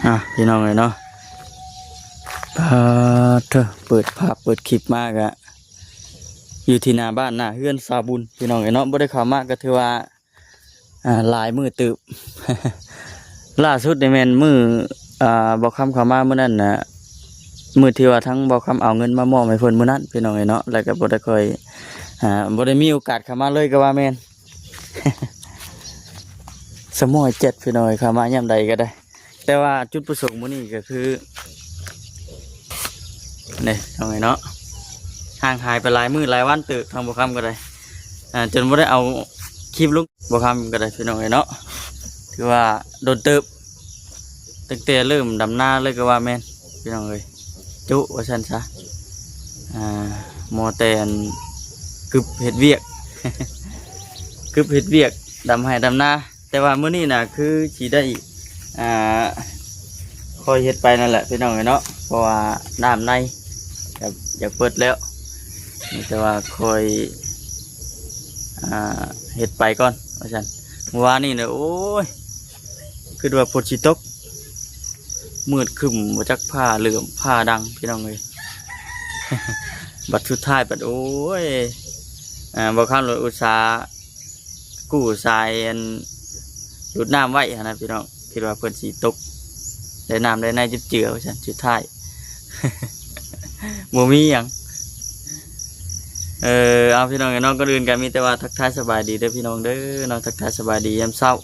ອ່ະ ພີ່ນ້ອງເອີຍເນາະ ປາດເທີ ເປີດພາບເປີດຄລິບມາກະຢູ່ທີ່ໜ້າບ້ານໜ້າເຮືອນສາວບຸນ ພີ່ນ້ອງເອີຍເນາະ ບໍ່ໄດ້ເຂົ້າມາກະຖືວ່າ ອ່າ ຫຼາຍມື້ເຕີບ ລ່າສຸດນີ້ແມ່ນມື້ ອ່າ ບ່າວຄຳເຂົ້າມາມື້ນັ້ນນະ ມື້ທີ່ວ່າທັງບ່າວຄຳເອົາເງິນມາມອບໃຫ້ເພິ່ນມື້ນັ້ນ ພີ່ນ້ອງເອີຍເນາະ ແລ້ວກໍບໍ່ໄດ້ຄ່ອຍ ອ່າ ບໍ່ໄດ້ມີໂອກາດເຂົ້າມາເລີຍກໍວ່າແມ່ນ ສະໝອຍແຈັດ ພີ່ນ້ອງເອີຍ ເຂົ້າມາຍາມໃດກໍໄດ້ ແຕ່ວ່າຈຸດປະສົງມື້ນີ້ກໍຄື ນີ້ ພີ່ນ້ອງເອີຍເນາະ ຫ່າງຫາຍໄປຫຼາຍມື້ຫຼາຍວັນເຕີບ ທາງບ່າວຄຳກໍໄດ້ ອ່າ ຈົນບໍ່ໄດ້ເອົາຄລິບລົງ ບ່າວຄຳກໍໄດ້ ພີ່ນ້ອງເອີຍເນາະ ຖືວ່າດົນເຕີບ ຕັ້ງແຕ່ເລີ່ມດຳນາເລີຍກໍວ່າແມ່ນ ພີ່ນ້ອງເອີຍ ຈຸວ່າຊັ້ນຊະ ອ່າ ມໍ່ແຕ່ອັນກຶບເຮັດວຽກ ກຶບເຮັດວຽກ ດຳໄຮ່ດຳນາ ແຕ່ວ່າມື້ນີ້ນະຄືຊິໄດ້ ອ່າ ຄ່ອຍເຮັດໄປນັ້ນແຫຼະ ພີ່ນ້ອງເອີຍເນາະ ເພາະວ່ານ້ຳໃນ ຢາກ ຢາກເປີດແລ້ວ ມີແຕ່ວ່າຄ່ອຍ ອ່າ ເຮັດໄປກ່ອນວ່າຊັ້ນ ມື້ວານນີ້ນະ ໂອ້ຍ ຄິດວ່າຝົນຊິຕົກ ມືດຄຶ້ມ ບໍ່ຈັກຟ້າເຫຼື້ອມຟ້າດັງ ພີ່ນ້ອງເອີຍ ບັດສຸດທ້າຍບັດ ໂອ້ຍ ອ່າ ບ່າວຄຳໂລດອຸດສາ ກູ້ສາຍອັນດູດນ້ຳໄວ້ຫັ້ນນະພີ່ນ້ອງ ຄິດວ່າເພິ່ນຊິຕົກ ໄດ້ນ້ຳໄດ້ໃນເຈືອວ່າຊັ້ນ ສຸດທ້າຍບໍ່ມີຫຍັງ ເອີ ເອົາ ພີ່ນ້ອງເອີຍເນາະ ກ່ອນອື່ນກໍມີແຕ່ວ່າທັກທາຍສະບາຍດີເດີພີ່ນ້ອງເດີເນາະ ທັກທາຍສະບາຍດີຍາມເຊົ້າ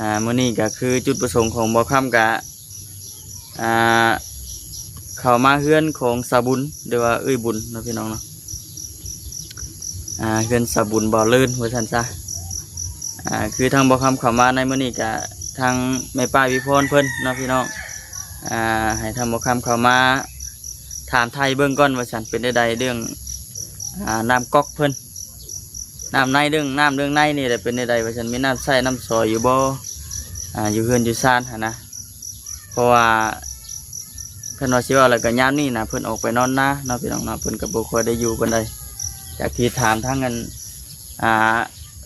ອ່າ ມື້ນີ້ກໍຄືຈຸດປະສົງຂອງບ່າວຄຳກະ ອ່າ ເຂົ້າມາເຮືອນຂອງສາວບຸນ ຫຼືວ່າເອື້ອຍບຸນເນາະພີ່ນ້ອງເນາະ ອ່າ ເຮືອນສາວບຸນບໍ່ເລີນວ່າຊັ້ນຊະ ອ່າ ຄືທາງບ່າວຄຳເຂົ້າມາໃນມື້ນີ້ກະທາງແມ່ປ້າວິພອນເພິ່ນເນາະພີ່ນ້ອງ ອ່າ ໃຫ້ທາງບ່າວຄຳເຂົ້າມາຖາມໄຖ່ເບິ່ງກ່ອນວ່າຊັ້ນ ເປັນແນວໃດເລື່ອງ ອ່າ ນ້ຳກັອກເພິ່ນ ນ້ຳໃນເລື່ອງ ນ້ຳເລື່ອງໃນນີ້ແຫຼະ ເປັນແນວໃດວ່າຊັ້ນ ມີນ້ຳໃຊ້ນ້ຳສອຍຢູ່ບໍ່ ອ່າ ຢູ່ເຮືອນຢູ່ຊານຫັ້ນນະ ເພາະວ່າຄັນວ່າຊິເວົ້າແລ້ວກໍຍາມນີ້ນະ ເພິ່ນອອກໄປນອນນາເນາະພີ່ນ້ອງເນາະ ເພິ່ນກໍບໍ່ຄ່ອຍໄດ້ຢູ່ປານໃດ ຈາກທີ່ຖາມທາງອັນ ອ່າ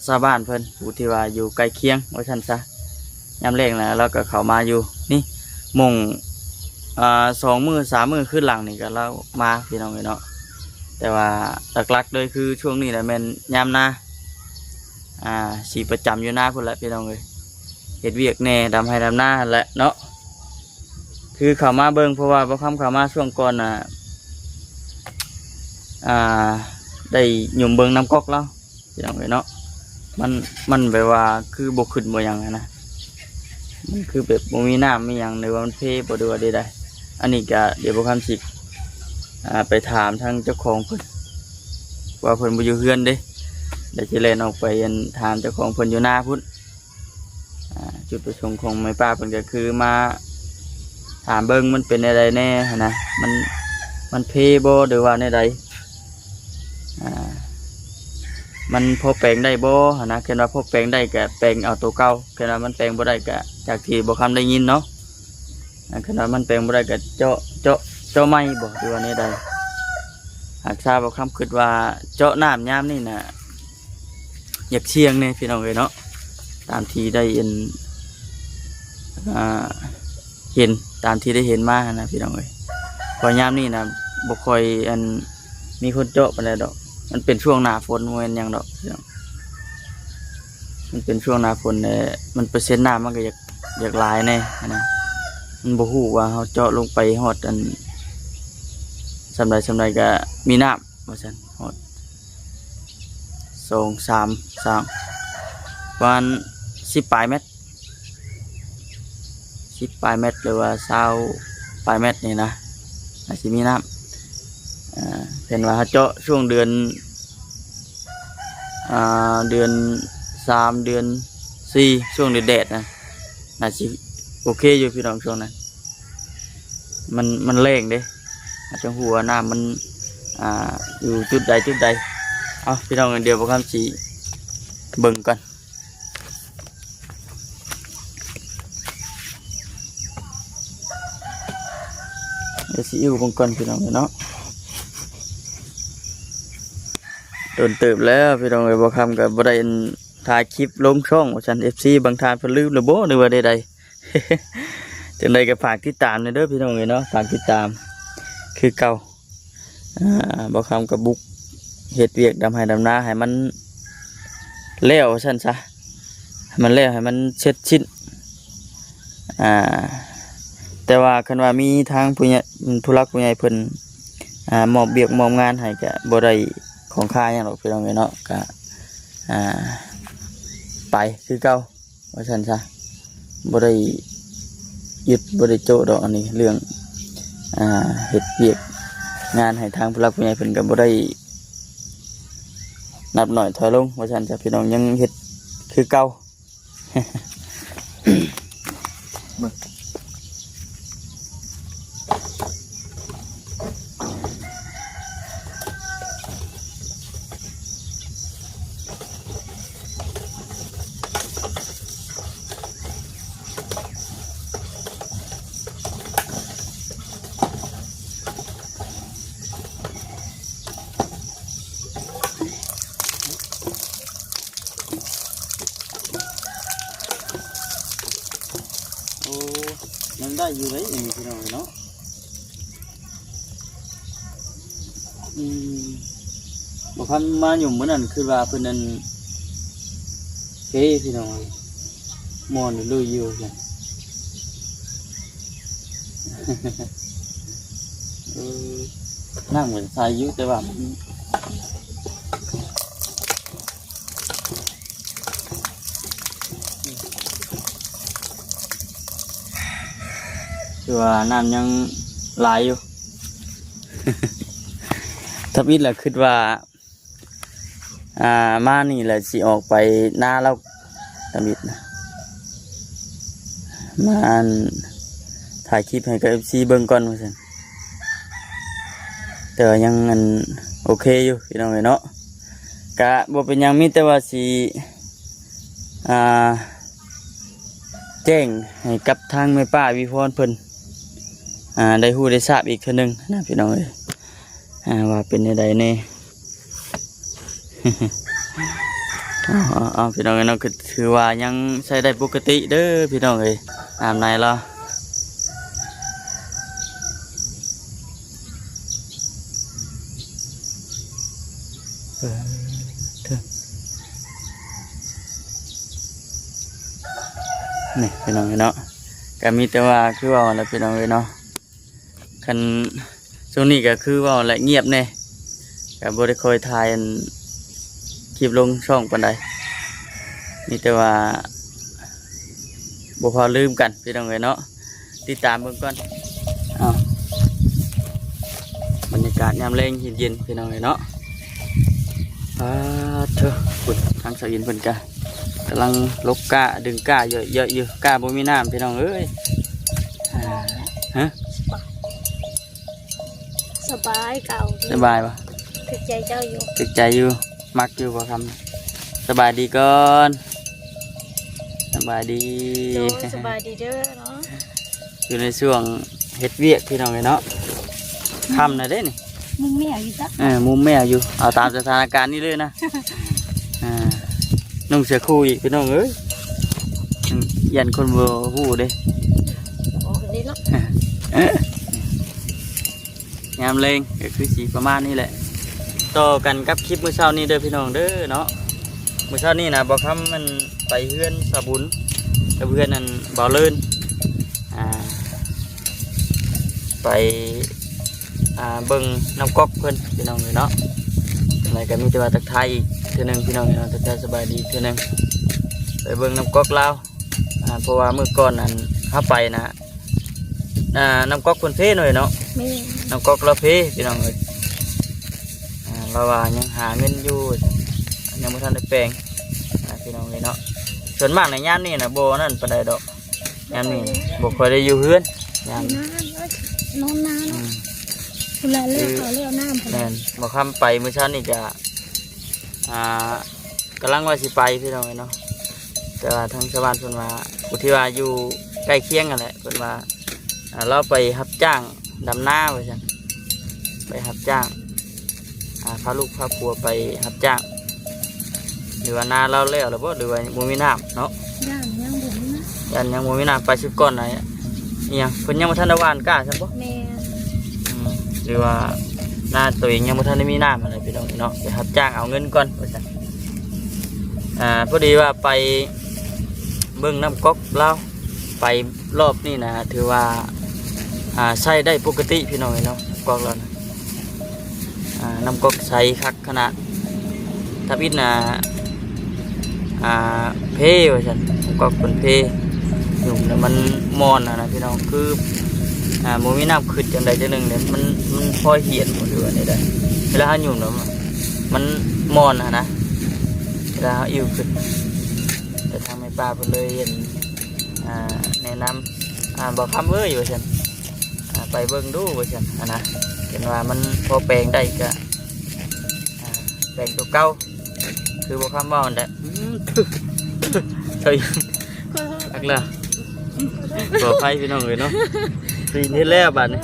ຊາວບ້ານເພິ່ນ ຜູ້ທີ່ວ່າຢູ່ໃກ້ຄຽງວ່າຊັ້ນຊະ ຍາມແລງນະ ລາວກໍເຂົ້າມາຢູ່ນີ້ ໂມງ ອ່າ ສອງມື້ສາມມື້ຄືນຫຼັງນີ້ກໍລາວມາ ພີ່ນ້ອງເອີຍເນາະ ແຕ່ວ່າຫຼັກໆເລີຍຄືຊ່ວງນີ້ແຫຼະແມ່ນຍາມນາ ອ່າ ຊິປະຈຳຢູ່ນາພຸ້ນແຫຼະພີ່ນ້ອງເອີຍ ເຮັດວຽກແດ່ ດຳໄຮ່ດຳນາຫັ້ນແຫຼະເນາະ ຄືເຂົ້າມາເບິ່ງ ເພາະວ່າບ່າວຄຳເຂົ້າມາຊ່ວງກ່ອນນະ ອ່າ ໄດ້ຫຍຸ່ມເບິ່ງນ້ຳກັອກລາວ ພີ່ນ້ອງເອີຍເນາະ ມັນ ມັນແບບວ່າຄືບໍ່ຂຶ້ນບໍ່ຫຍັງຫັ້ນນະ ມັນຄືແບບບໍ່ມີນ້ຳມີຫຍັງ ຫຼືວ່າມັນເພບໍ່ ຫຼືວ່າໃດໆ ອັນນີ້ກະດຽວບ່າວຄຳຊິ ອ່າ ໄປຖາມທາງເຈົ້າຂອງເພິ່ນ ວ່າເພິ່ນບໍ່ຢູ່ເຮືອນເດ້ ດຽວຊິແລ່ນອອກໄປ ອັນ ຖາມເຈົ້າຂອງເພິ່ນຢູ່ນາພຸ້ນ ອ່າ ຈຸດປະສົງຂອງແມ່ປ້າເພິ່ນກໍຄືມາຖາມເບິ່ງມັນເປັນແນວໃດແດ່ຫັ້ນນະ ມັນ ມັນເພບໍ່ ຫຼືວ່າແນວໃດ ອ່າ ມັນພໍແປງໄດ້ບໍ່ຫັ້ນນະ ຄັນວ່າພໍແປງໄດ້ກໍແປງເອົາໂຕເກົ່າ ຄັນວ່າມັນແປງບໍ່ໄດ້ກໍ ຈາກທີ່ບ່າວຄຳໄດ້ຍິນເນາະ ອ່າ ຄັນວ່າມັນແປງບໍ່ໄດ້ກໍເຈາະ ເຈາະ ເຈາະໃໝ່ບໍ່ ຫຼືວ່າແນວໃດ ຫາກຊາບ່າວຄຳຄິດວ່າເຈາະນ້ຳຍາມນີ້ນະ ຢາກສ່ຽງແດ່ພີ່ນ້ອງເອີຍເນາະ ຕາມທີ່ໄດ້ເຫັນ ອ່າ ເຫັນ ຕາມທີ່ໄດ້ເຫັນມາຫັ້ນນະພີ່ນ້ອງເອີຍ ເພາະຍາມນີ້ນະບໍ່ຄ່ອຍ ອັນ ມີຄົນເຈາະປານໃດດອກ ມັນເປັນຊ່ວງໜ້າຝົນ ບໍ່ແມ່ນຫຍັງດອກພີ່ນ້ອງ ມັນເປັນຊ່ວງໜ້າຝົນແຫຼະ ມັນເປີເຊັນນ້ຳມັນກໍຢາກ ຢາກຫຼາຍແດ່ຫັ້ນນະ ມັນບໍ່ຮູ້ວ່າເຮົາເຈາະລົງໄປຮອດ ອັນ ສ່ຳໃດສ່ຳໃດກໍມີນ້ຳວ່າຊັ້ນ ຮອດ ສອງ ສາມ ສາມ ປະມານສິບປາຍແມັດ ສິບປາຍແມັດ ຫຼືວ່າຊາວປາຍແມັດນີ້ນະ ອາດຊິມີນ້ຳ ອ່າ ເຫັນວ່າເຮົາເຈາະຊ່ວງເດືອນ ອ່າ ເດືອນສາມ ເດືອນສີ່ ຊ່ວງແດດໆນະ ໜ້າຊິໂອເຄຢູ່ພີ່ນ້ອງ ຊ່ວງນັ້ນ ມັນ ມັນແລ້ງເດ້ ອາດຈະຮູ້ວ່ານ້ຳມັນ ອ່າ ຢູ່ຈຸດໃດຈຸດໃດ ເອົາ ພີ່ນ້ອງ ດຽວບ່າວຄຳຊິເບິ່ງກ່ອນ ດຽວຊິອີ່ວເບິ່ງກ່ອນພີ່ນ້ອງເນາະ ດົນເຕີບແລ້ວພີ່ນ້ອງເອີຍ ບ່າວຄຳກໍບໍ່ໄດ້ ອັນ ຖ່າຍຄລິບລົງຊ່ອງວ່າຊັ້ນ ເອັຟຊີ ບາງທ່ານເພິ່ນລືມແລ້ວບໍ່ ຫຼືວ່າໃດໆ ແ ຈັ່ງໃດກໍຝາກຕິດຕາມແດ່ເດີພີ່ນ້ອງເອີຍເນາະ ຝາກຕິດຕາມຄືເກົ່າ. ອ່າ ບ່າວຄຳກໍບຸກເຮັດວຽກດຳໄຮ່ດຳນາໃຫ້ມັນແລ້ວວ່າຊັ້ນຊະ ໃຫ້ມັນແລ້ວ ໃຫ້ມັນເສັດສິ້ນ. ອ່າ ແຕ່ວ່າຄັນວ່າມີທາງຜູ້ໃຫຍ່ ຜູ້ຫຼັກຜູ້ໃຫຍ່ເພິ່ນ ອ່າ ມອບວຽກມອບງານໃຫ້ ກະບໍ່ໄດ້ຂ້ອງຄາຫຍັງດອກພີ່ນ້ອງເອີຍເນາະ ກະ ອ່າ ໄປຄືເກົ່າ ວ່າຊັ້ນຊະ ບໍ່ໄດ້ຍຶດບໍ່ໄດ້ໂຈະດອກ. ອັນນີ້ເລື່ອງ ອ່າ ເຮັດວຽກງານໃຫ້ທາງຜູ້ຫຼັກຜູ້ໃຫຍ່ເພິ່ນກໍບໍ່ໄດ້ນັບໜ້ອຍຖອຍລົງ ວ່າຊັ້ນຊະ ພີ່ນ້ອງ ຍັງເຮັດຄືເກົ່າ. ໂອ້ ຍັງໄດ້ຢູ່ເດ້ນີ້ພີ່ນ້ອງເນາະ. ອືມ ບໍ່ຄັນມາຫຍຸ່ມມື້ນັ້ນ ຄືວ່າເພິ່ນນັ້ນເພພີ່ນ້ອງເອີຍ ມ່ວນລຸຍຢູ່ຊັ້ນ. ເອີ ນ້ຳມັນໃສຢູ່ ແຕ່ວ່າມັນ ຄືວ່ານ້ຳຍັງຫຼາຍຢູ່ ທຳອິດລະຄິດວ່າ ອ່າ ມານີ້ລະຊິອອກໄປນາລາວ ທຳອິດນະ ມາ ອັ່ນ ຖ່າຍຄລິບໃຫ້ກັບເອັຟຊີເບິ່ງກ່ອນວ່າຊັ້ນ. ແຕ່ວ່າຍັງ ອັ່ນ ໂອເຄຢູ່ພີ່ນ້ອງເອີຍເນາະ ກະບໍ່ເປັນຫຍັງ ມີແຕ່ວ່າຊິ ອ່າ ແຈ້ງໃຫ້ກັບທາງແມ່ປ້າວິພອນເພິ່ນ ອ່າ ໄດ້ຮູ້ໄດ້ຊາບອີກເທື່ອໜຶ່ງນະພີ່ນ້ອງເອີຍ ອ່າ ວ່າເປັນແນວໃດແດ່. ເອົາ ເອົາ ເອົາ ພີ່ນ້ອງເອີຍເນາະ ກໍຖືວ່າຍັງໃຊ້ໄດ້ປົກກະຕິເດີພີ່ນ້ອງເອີຍ ອາບນ້ຳລາວ. ເອີ ເທີ ນີ້ພີ່ນ້ອງເອີຍເນາະ ກໍມີແຕ່ວ່າຄືເວົ້າແຫຼະພີ່ນ້ອງເອີຍເນາະ. ຄັນຊ່ວງນີ້ກໍຄືເວົ້າແຫຼະ ງຽບແດ່ ກໍບໍ່ໄດ້ຄ່ອຍຖ່າຍ ອັ່ນ ຄລິບລົງຊ່ອງປານໃດ ມີແຕ່ວ່າບໍ່ພາວລືມກັນພີ່ນ້ອງເອີຍເນາະ ຕິດຕາມເບິ່ງກ່ອນ. ເອົາ ບັນຍາກາດຍາມແລງເຢັນໆ ພີ່ນ້ອງເອີຍເນາະ ປາດເທີ ພຸ້ນ ທາງສາວອິນເພິ່ນກະ ກຳລັງລົກກ້າ ດຶງກ້າເຍາະໆຢູ່ ກ້າບໍ່ມີນ້ຳພີ່ນ້ອງເອີຍ. ອ່າ ຮະ ສະບາຍ ສະບາຍເກົ່າ ສະບາຍບໍ່? ຖືກໃຈເຈົ້າຢູ່ ຖືກໃຈຢູ່ ມັກຢູ່ບໍ່ຄຳ? ສະບາຍດີກ່ອນ ສະບາຍດີ ໂດຍ ສະບາຍດີເດີເນາະ. ຢູ່ໃນຊ່ວງເຮັດວຽກພີ່ນ້ອງເອີຍເນາະ ຄ່ຳແລ້ວເດ້ນີ້ ມຸມແມວຢູ່ຈ້ະ ເອີ ມຸມແມວຢູ່ ເອົາຕາມສະຖານະການນີ້ເລີຍນະ. ອ່າ ນຸ່ງເສື້ອຄູ່ອີກພີ່ນ້ອງເອີຍ ຢ້ານຄົນບໍ່ຮູ້ເດ້ ອອກເດ້ເນາະ. ຍາມແລງກໍຄືຊິປະມານນີ້ແຫຼະ ຕໍ່ກັນກັບຄລິບມື້ເຊົ້ານີ້ເດີພີ່ນ້ອງເດີເນາະ. ມື້ເຊົ້ານີ້ນະ ບ່າວຄຳມັນໄປເຮືອນສາວບຸນ ກັບເຮືອນອັ່ນ ບ່າວເລີນ ອ່າ ໄປ ອ່າ ເບິ່ງນ້ຳກອກເພິ່ນພີ່ນ້ອງເອີຍເນາະ. ຈັ່ງໃດກໍມີແຕ່ວ່າທັກທາຍອີກເທື່ອໜຶ່ງພີ່ນ້ອງເນາະ ທັກທາຍສະບາຍດີອີກເທື່ອໜຶ່ງ ໄປເບິ່ງນ້ຳກອກລາວ ອ່າ ເພາະວ່າມື້ກ່ອນນັ້ນເຮົາໄປນະ ອ່າ ນ້ຳກອກເພິ່ນເພເນາະ ເນາະ ແມ່ນ ນ້ຳກອກລາວເພພີ່ນ້ອງເອີຍ. ອ່າ ລາວວ່າຍັງຫາເງິນຢູ່ ຍັງບໍ່ທັນໄດ້ແປງ ອ່າ ພີ່ນ້ອງເອີຍເນາະ. ສ່ວນມາກໃນຍາມນີ້ນະ ບໍ່ນັ້ນປານໃດດອກ ຍາມນີ້ບໍ່ຄ່ອຍໄດ້ຢູ່ເຮືອນ ຍາມນີ້ນອນນາເນາະ ອືມ ພຸ້ນແຫຼະ ເລີກເຂົ້າເລີກນ້ຳພຸ້ນແຫຼະ. ແມ່ນ ບ່າວຄຳໄປມື້ເຊົ້ານີ້ກະ ອ່າ ກຳລັງວ່າຊິໄປພີ່ນ້ອງເອີຍເນາະ ແຕ່ວ່າທາງຊາວບ້ານເພິ່ນວ່າ ຜູ້ທີ່ວ່າຢູ່ໃກ້ຄຽງຫັ້ນແຫຼະ ເພິ່ນວ່າ ອ່າ ລາວໄປຮັບຈ້າງດຳນາວ່າຊັ້ນ ໄປຮັບຈ້າງ ອ່າ ພາລູກພາຜົວໄປຮັບຈ້າງ ຫຼືວ່ານາລາວແລ້ວລະບໍ່ ຫຼືວ່າບໍ່ມີນ້ຳເນາະ. ຢ້ານຍັງບໍ່ມີນ້ຳ ຢ້ານຍັງບໍ່ມີນ້ຳ ໄປຊຸດກ່ອນນະ ອືມ ອີ່ຫຍັງ ເພິ່ນຍັງບໍ່ທັນໄດ້ຫວ່ານກ້າຊັ້ນບໍ່? ແມ່ນ ອືມ ຫຼືວ່ານາໂຕເອງຍັງບໍ່ທັນໄດ້ມີນ້ຳຫັ້ນແຫຼະພີ່ນ້ອງເນາະ ໄປຮັບຈ້າງເອົາເງິນກ່ອນວ່າຊັ້ນ. ອ່າ ພໍດີວ່າໄປເບິ່ງນ້ຳກັອກລາວ ໄປ ລອບນີ້ນະ ຖືວ່າ ອ່າ ໃຊ້ໄດ້ປົກກະຕິພີ່ນ້ອງເອີຍເນາະ ກອກລາວນະ ອ່າ ນ້ຳກອກໃສຄັກຂະໜາດ. ທຳອິດນະ ອ່າ ເພວ່າຊັ້ນ ນ້ຳກອກເພິ່ນເພ ຫຍຸ້ມແລ້ວມັນມ່ອນຫັ້ນນະພີ່ນ້ອງ ຄື ອ່າ ບໍ່ມີນ້ຳຂຶດຈັ່ງໃດຈັ່ງໜຶ່ງເດ້ ມັນ ມັນພໍຫຽນບໍ່ ຫຼືວ່າແນວໃດ ເວລາເຮົາຫຍຸ້ມແລ້ວມັນມ່ອນຫັ້ນນະ ເວລາເຮົາອິ້ວຂຶດ. ແຕ່ທາງແມ່ປ້າເພິ່ນເລີຍ ອ່າ ແນະນຳ ອ່າ ບ່າວຄຳເອີຍ ວ່າຊັ້ນ ອ່າ ໄປເບິ່ງດູ ວ່າຊັ້ນຫັ້ນນະ ເຫັນວ່າມັນພໍແປງໄດ້ກະ ອ່າ ແປງໂຕເກົ່າ ຄືບ່າວຄຳເວົ້າຫັ້ນແຫຼະ. ອືມ ເອີຍ ອັກລະ ຂໍອະໄພພີ່ນ້ອງເອີຍເນາະ ຕີນເຮັດແລ້ວບາດນີ້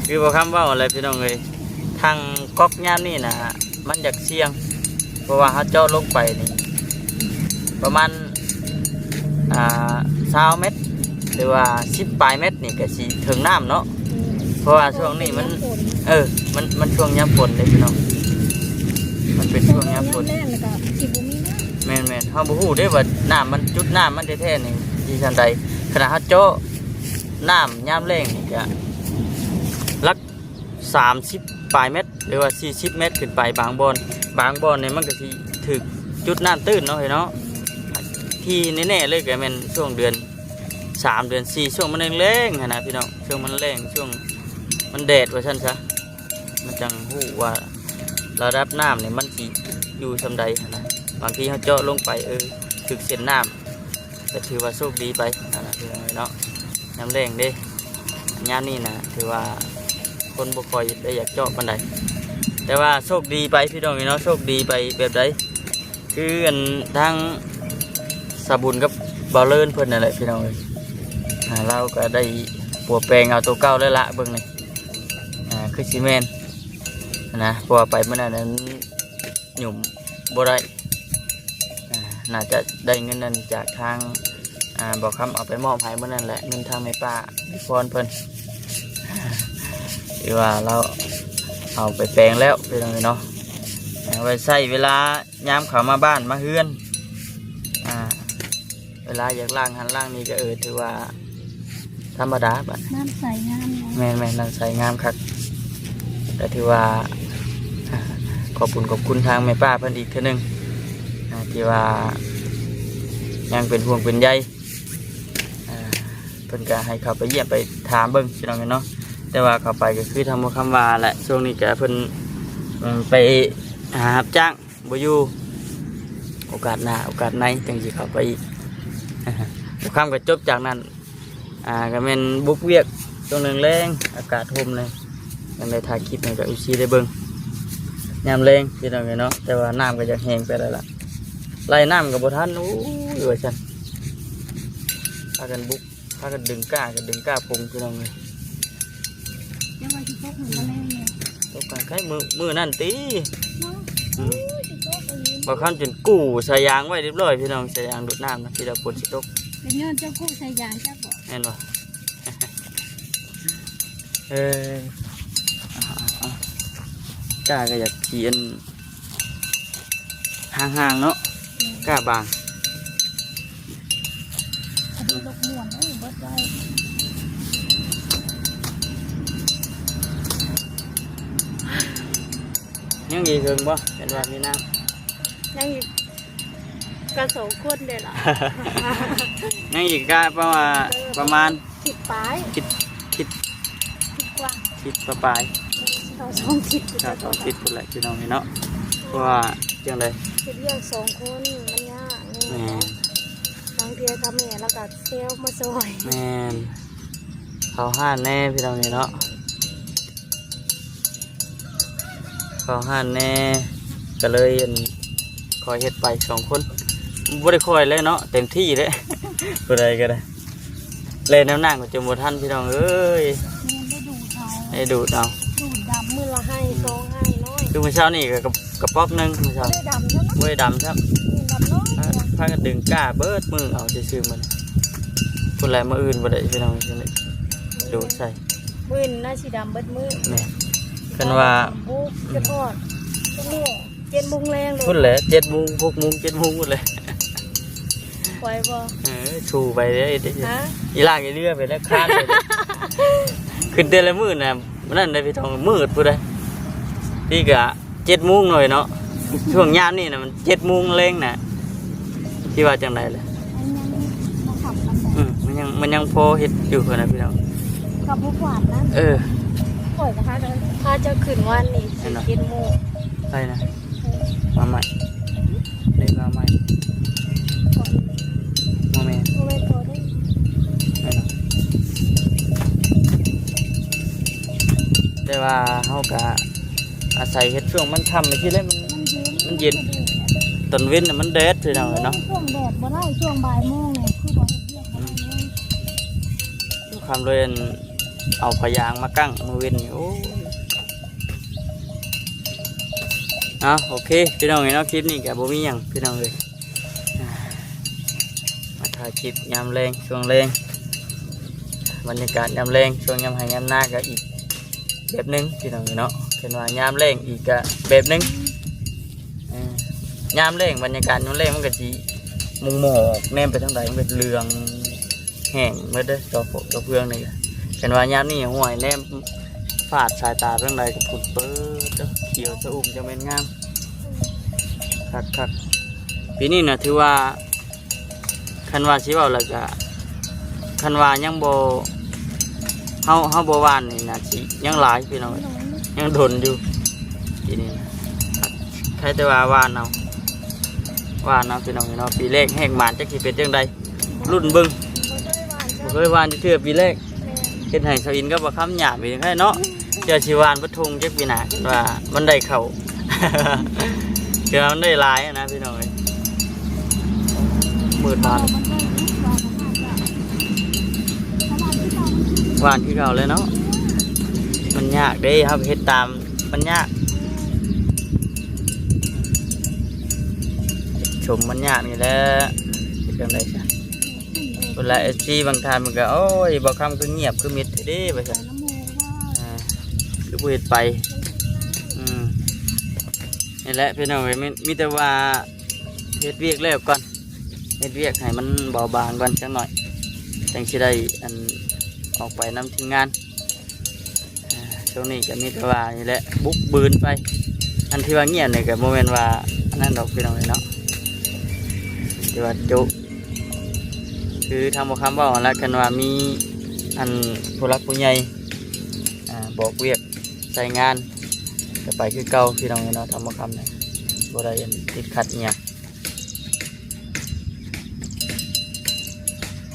ຄືບ່າວຄຳເວົ້າຫັ້ນແຫຼະພີ່ນ້ອງເອີຍ ທາງກອກຍາມນີ້ນະ ມັນຢາກສ່ຽງ ເພາະວ່າເຮົາເຈາະລົງໄປນີ້ປະມານ ອ່າ ຊາວແມັດ ຫຼືວ່າສິບປາຍແມັດນີ້ກະຊິເຖິງນ້ຳເນາະ. ອືມ ເພາະວ່າຊ່ວງນີ້ມັນ ເອີ ມັນ ມັນຊ່ວງຍາມຝົນເດ້ພີ່ນ້ອງ ມັນເປັນຊ່ວງຍາມຝົນ ຍາມແລ້ງແລ້ວກະຊິບໍ່ມີນ້ຳ. ແມ່ນໆ ເຮົາບໍ່ຮູ້ເດ້ວ່ານ້ຳມັນ ຈຸດນ້ຳມັນແທ້ໆນີ້ຢູ່ຊັ້ນໃດ ຂະໜາດເຮົາເຈາະນ້ຳຍາມແລ້ງນີ້ກະຫຼັກ ສາມສິບປາຍແມັດ ຫຼືວ່າສີ່ສິບແມັດຂຶ້ນໄປ ບາງບ່ອນ ບາງບ່ອນນີ້ມັນກະຊິຖືກຈຸດນ້ຳຕື້ນເນາະ ເອີຍເນາະ. ທີ່ແນ່ໆເລີຍກະແມ່ນຊ່ວງເດືອນສາມ ເດືອນສີ່ ຊ່ວງມັນແລ້ງໆຫັ້ນນະພີ່ນ້ອງ ຊ່ວງມັນແລ້ງ ຊ່ວງມັນແດດວ່າຊັ້ນຊະ ມັນຈັ່ງຮູ້ວ່າລະດັບນ້ຳນີ້ມັນຊິຢູ່ສ່ຳໃດຫັ້ນນະ. ບາງທີເຮົາເຈາະລົງໄປ ເອີ ຖືກເສັ້ນນ້ຳ ກະຖືວ່າໂຊກດີໄປຫັ້ນນະພີ່ນ້ອງເອີຍເນາະ. ຍາມແລ້ງເດ້ ຍາມນີ້ນະ ຖືວ່າຄົນບໍ່ຄ່ອຍໄດ້ຢາກເຈາະປານໃດ ແຕ່ວ່າໂຊກດີໄປພີ່ນ້ອງເອີຍເນາະ ໂຊກດີໄປແບບໃດ ຄືອັນທາງສາວບຸນກັບບ່າວເລີນເພິ່ນນັ້ນແຫຼະພີ່ນ້ອງເອີຍ ອ່າ ລາວກະໄດ້ປົວແປງເອົາໂຕເກົ່າແລ້ວລະ ເບິ່ງນີ້ ອ່າ ຄືຊິແມ່ນຫັ້ນນະ ເພາະວ່າໄປມື້ນັ້ນນັ້ນ ຫຍຸ້ມບໍ່ໄດ້ ອ່າ ໜ້າຈະໄດ້ເງິນນັ້ນຈາກທາງ ອ່າ ບ່າວຄຳເອົາໄປມອບໃຫ້ມື້ນັ້ນແຫຼະ ເງິນທາງແມ່ປ້າ ພອນເພິ່ນ ຖືວ່າລາວເອົາໄປແປງແລ້ວພີ່ນ້ອງເອີຍເນາະ ເອົາໄວ້ໃຊ້ເວລາຍາມເຂົາມາບ້ານມາເຮືອນ ອ່າ ເວລາຢາກລ້າງຫັ້ນລ້າງນີ້ກະ ເອີ ຖືວ່າທຳມະດາບາດ ນ້ຳໃສງາມເນາະ. ແມ່ນໆ ນ້ຳໃສງາມຄັກ ກະຖືວ່າຂອບຄຸນຂອບຄຸນທາງແມ່ປ້າເພິ່ນອີກເທື່ອໜຶ່ງ ອ່າ ທີ່ວ່າຍັງເປັນຫ່ວງເປັນໃຍ ອ່າ ເພິ່ນກະໃຫ້ເຂົ້າໄປຢ້ຽມໄປຖາມເບິ່ງພີ່ນ້ອງເອີຍເນາະ. ແຕ່ວ່າເຂົ້າໄປກະຄືທາງບ່າວຄຳວ່າແຫຼະ ຊ່ວງນີ້ກະເພິ່ນ ເອີ ໄປຫາຮັບຈ້າງ ບໍ່ຢູ່ ໂອກາດໜ້າໂອກາດໃນຈັ່ງຊິເຂົ້າໄປອີກ. ຄ່ຳກະຈົບຈາກນັ້ນ ອ່າ ກະແມ່ນບຸກວຽກຊ່ວງແລງໆ ອາກາດຮົ່ມເລີຍ ຍັງໄດ້ຖ່າຍຄລິບໃຫ້ກັບເອັຟຊີໄດ້ເບິ່ງຍາມແລງພີ່ນ້ອງເອີຍເນາະ. ແຕ່ວ່ານ້ຳກະຢາກແຫ້ງໄປແລ້ວລະ ໄລ່ນ້ຳກະບໍ່ທັນ ໂອ້ຍ ວ່າຊັ້ນ ພາກັນບຸກ ພາກັນດຶງກ້າ ກະດຶງກ້າພົງພີ່ນ້ອງເອີຍ. ຍັງວ່າຊິຕົກມື້ແລງເນາະ ຕົກກາງໄຄມື້ ມື້ນັ້ນຕິ ເນາະ ອືມ ໂອ້ຍ ຊິຕົກອີ່ຫຼີ ບ່າວຄຳຈົນກູ້ສາຍຢາງໄວ້ຮຽບຮ້ອຍພີ່ນ້ອງ ສາຍຢາງດູດນ້ຳນະ ທີ່ວ່າຝົນຊິຕົກ ກະຍ້ອນເຈົ້າກູ້ສາຍຢາງຈັກບໍ່ ແມ່ນບໍ່? ເອີ ກ້າກະຢາກຊິອັນ ຫ່າງໆເນາະ ກ້າບາງ ອັນນີ້ລົກມ່ວນເດ້ ເບິດໄວ້ ຍັງອີກເຖິງບໍ່ ເຫັນວ່າມີນ້ຳ ຍັງອີກ ກະສອງຄົນເດ້ລະ ຍັງອີກກະປະມານ ເອີ ປະມານ ທິດປາຍ ທິດ ທິດ ທິດກວ່າ ທິດປາຍ ເອີ ເຂົ້າສອງທິດ ເຂົ້າສອງທິດພຸ້ນແຫຼະພີ່ນ້ອງເອີຍເນາະ. ເພາະວ່າຈັ່ງໃດ ເຮັດວຽກສອງຄົນມັນຍາກເນາະ ແມ່ນ ບາງເທື່ອກະແມ່ລາວກະແຊວມາຊ່ອຍ ແມ່ນ ເຂົ້າຮ້ານແດ່ພີ່ນ້ອງເອີຍເນາະ ເຂົ້າຮ້ານແດ່ ກະເລີຍ ອັນ ຄ່ອຍເຮັດໄປສອງຄົນ ບໍ່ໄດ້ຄ່ອຍແລ້ວເນາະ ເຕັມທີ່ແລ້ວ ຜູ້ໃດກະໄດ້ ແລ່ນນຳນ້ຳກະຈົນບໍ່ທັນພີ່ນ້ອງເອີຍ ແມ່ນ ໄດ້ດູດເອົາ ໄດ້ດູດເອົາ ດູດດຳມື້ລະໄຮ່ສອງໄຮ່ນ້ອຍ ຄືມື້ເຊົ້ານີ້ກະ ກະປອກໜຶ່ງມື້ເຊົ້າ ບໍ່ໄດ້ດຳຊ້ຳ ບໍ່ໄດ້ດຳຊ້ຳ ແມ່ນດຳນ້ອຍ ພາ ພາກັນດຶງກ້າເບິດມື້ເອົາຊື່ໆ ມື້ນີ້ ພຸ້ນແຫຼະ ມື້ອື່ນບໍ່ໄດ້ພີ່ນ້ອງ ໂດດໃສ່ ມື້ອື່ນໜ້າຊິດຳເບິດມື້ ແມ່ນ ຄັນວ່າບຸກຈະທອດ ເຈັດໂມງ ເຈັດໂມງແລງໂລດ ພຸ້ນແຫຼະ ເຈັດໂມງ ຫົກໂມງ ເຈັດໂມງພຸ້ນແຫຼະ ໄຫວບໍ່? ເອີ ສູ້ໄປເດ້ ຮະ? ອີຫຼາກອີເຫຼືອໄປແລ້ວ ຄານໄປ ຂຶ້ນແຕ່ລະມື້ນະ ມື້ນັ້ນໄດ້ພີ່ນ້ອງ ມືດພຸ້ນເດ້ ນີ້ກະເຈັດໂມງໜ້ອຍເນາະ ຊ່ວງຍາມນີ້ນະ ມັນເຈັດໂມງແລງນະ ທີ່ວ່າຈັ່ງໃດລະ? ມັນຍັງບໍ່ຄ່ຳປານໃດ ອືມ ມັນຍັງ ມັນຍັງພໍເຮັດຢູ່ຫັ້ນນະພີ່ນ້ອງ ກັບບໍ່ຂວາດນະ ເອີ ຂ້ອຍກໍພາກັນ ພາເຈົ້າຂຶ້ນວານນີ້ ແມ່ນບໍ່? ເຈັດໂມງ ໃຜນະ? ມາໃໝ່ ເລີຍມາໃໝ່ ບໍ່ແມ່ນ ບໍ່ແມ່ນໂຕເດ້ ແມ່ນບໍ່? ແຕ່ວ່າເຮົາກະອາໄສເຮັດຊ່ວງມັນຄ່ຳຈັ່ງຊີ້ແຫຼະ ມັນ ມັນເຢັນ ມັນເຢັນ ຕອນເວັນນະມັນແດດພີ່ນ້ອງເອີຍເນາະ ຊ່ວງແດດບໍ່ໄດ້ ຊ່ວງບ່າຍໂມງນີ້ຄືບໍ່ເຮັດວຽກບໍ່ໄດ້ເລີຍ ຄຳເລີຍ ເອົາຜ້າຢາງມາກັ້ງມື້ເວັນນີ້ ໂອ້ຍ ເອົາ ໂອເຄ ພີ່ນ້ອງເອີຍເນາະ ຄລິບນີ້ກະບໍ່ມີຫຍັງພີ່ນ້ອງເອີຍ ມາຖ່າຍຄລິບຍາມແລງ ຊ່ວງແລງ ບັນຍາກາດຍາມແລງ ຊ່ວງຍາມໄຮ່ຍາມນາກະອີກແບບໜຶ່ງພີ່ນ້ອງເອີຍເນາະ ເຫັນວ່າຍາມແລງອີກກະແບບໜຶ່ງ ເອີ ຍາມແລງ ບັນຍາກາດຍາມແລງມັນກະຊິໝອກໆ ແນມໄປທາງໃດມັນກະເຫຼືອງ ແຫ້ງໝົດເດ້ ດອກເຟືອງນີ້ກະ ຄັນວ່າຍາມນີ້ຫ້ວຍ ແນມຟາດສາຍຕາໄປທາງໃດກະພຸ້ນເປີດເດີ ຂຽວຊະອຸ່ມ ຈັ່ງແມ່ນງາມ ຄັກໆ ປີນີ້ນະຖືວ່າ ຄັນວ່າຊິເວົ້າແລ້ວກະ ຄັນວ່າຍັງບໍ່ ເຮົາ ເຮົາບໍ່ຫວ່ານນີ້ນະ ຊິຍັງຫຼາຍພີ່ນ້ອງ ຍັງດົນຢູ່ ປີນີ້ນະ ໃຄແຕ່ວ່າຫວ່ານເອົາ ຫວ່ານເອົາພີ່ນ້ອງເນາະ ປີແລກແຮກໝານ ຈັກຊິເປັນຈັ່ງໃດ ລຸ້ນເບິ່ງ ບໍ່ເຄີຍຫວ່ານຈັກເທື່ອ ປີແລກ ເຮັດໃຫ້ຊາວອິນກັບບ່າວຄຳຫຍາບອີກແທ້ເນາະ ເທື່ອຊິຫວ່ານເບິດທົ່ງຈັກປີໜ້າ ຄັນວ່າມັນໄດ້ເຂົ້າ ເທື່ອມັນໄດ້ຫຼາຍນະພີ່ນ້ອງເອີຍ ມືດບາດ ຫວ່ານຄືເກົ່າແຫຼະເນາະ ມັນຍາກເດ້ ເຮົາເຮັດຕາມ ມັນຍາກ ຊົມມັນຍາກນີ້ແຫຼະ ເຮັດຈັ່ງໃດຊະ ຄົນລະເອັຟຊີບາງທ່ານເພິ່ນກໍ ໂອ້ຍ ບ່າວຄຳຄືງຽບຄືມິດແທ້ເດ້ ວ່າຊັ້ນ ອ່າ ຄືບໍ່ເຮັດໄປ ອືມ ນີ້ແຫຼະພີ່ນ້ອງເອີຍ ມີ ມີແຕ່ວ່າເຮັດວຽກແລ້ວກ່ອນ ເຮັດວຽກໃຫ້ມັນເບົາບາງກ່ອນຈັກໜ້ອຍ ຈັ່ງຊິໄດ້ ອັນ ອອກໄປນຳທີມງານ ອ່າ ຊ່ວງນີ້ກໍມີແຕ່ວ່ານີ້ແຫຼະ ບຸກບືນໄປ ອັນທີ່ວ່າງຽບນີ້ກໍບໍ່ແມ່ນວ່າອັນນັ້ນດອກພີ່ນ້ອງເອີຍເນາະ ແຕ່ວ່າໂຈະ ຄືທາງບ່າວຄຳເວົ້າຫັ້ນລະ ຄັນວ່າມີອັນຜູ້ຫຼັກຜູ້ໃຫຍ່ ອ່າ ບອກວຽກໃສ່ງານ ກໍໄປຄືເກົ່າພີ່ນ້ອງເອີຍເນາະ ທາງບ່າວຄຳນີ້ ບໍ່ໄດ້ອັນຕິດຂັດອີ່ຫຍັງ.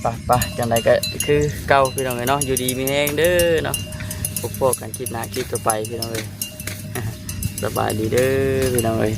ໄປໆ ຈັ່ງໃດກໍຄືເກົ່າພີ່ນ້ອງເອີຍເນາະ ຢູ່ດີມີແຮງເດີເນາະ ພົບພໍ້ກັນຄລິບໜ້າຄລິບຕໍ່ໄປພີ່ນ້ອງເອີຍ ສະບາຍດີເດີພີ່ນ້ອງເອີຍ.